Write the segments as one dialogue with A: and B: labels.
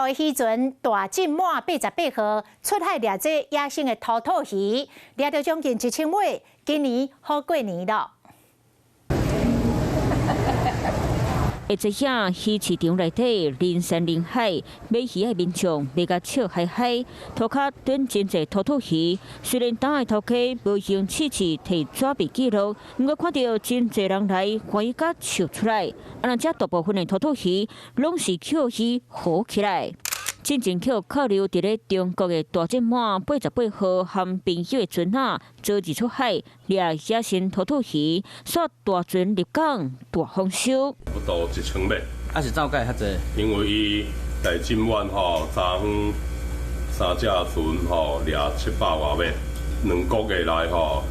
A: 的漁船大進滿88號出海掠這野生的土兔魚，掠著將近1000尾，今年好過年囉。
B: 會知影魚市場內底人山人海，買魚的民眾買共笑嗨嗨，塗跤蹲真濟土兔魚。雖然檔的頭家無用試試提紙筆記錄，毋過看著真濟人來，歡喜甲笑出來。啊，若這大部分的土兔魚攏是予魚唬起來。進前予扣留佇咧中國的大進滿88號和朋友的船仔，昨日出海掠野生土兔魚，煞大船入港大豐收。
C: 不到1000尾。
D: 啊是怎解遐濟？
C: 因為伊大進滿吼，昨昏三隻船吼掠700外尾，2個月來吼，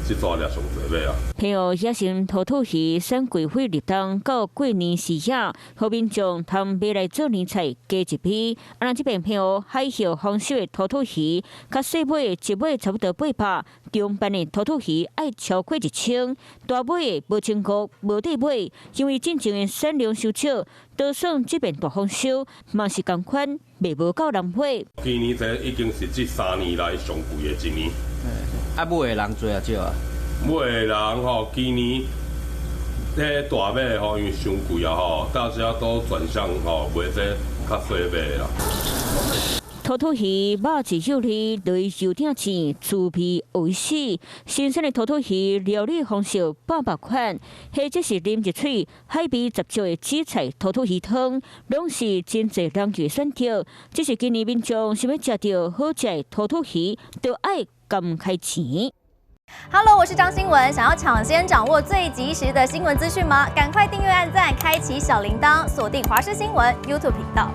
C: 這逝掠上濟尾啊！
B: 澎湖野生土兔魚選貴妃入冬到過年時也，予民眾通買來做年菜加一味。啊，若這邊澎湖海域豐收的土兔魚，較細尾一尾差不多800，中範的土兔魚愛超過1000，大尾的無1000五，無得買，因為進前的產量傷少，就算這邊大豐收，嘛是仝款賣無夠人買。
C: 今年這已經是這3年來上貴的一年。
D: 啊，買的人濟抑少啊？
C: 買的人吼，今年這大尾吼，因為傷貴啊吼，大家都轉向吼買這較細尾啦。
B: 土兔魚肉質幼膩，落油鼎煎，滋味會死。新鮮的土兔魚料理方式百百款，或者是啉一喙海味十足的紫菜土兔魚湯，攏是真濟人的選擇。只是今年民眾想欲食著好食的土兔魚，就愛甘開錢。
E: Hello，我是張新聞，想要搶先掌握最及時的新聞資訊嗎？趕快訂閱、按讚、開啟小鈴鐺，鎖定華視新聞 YouTube 頻道。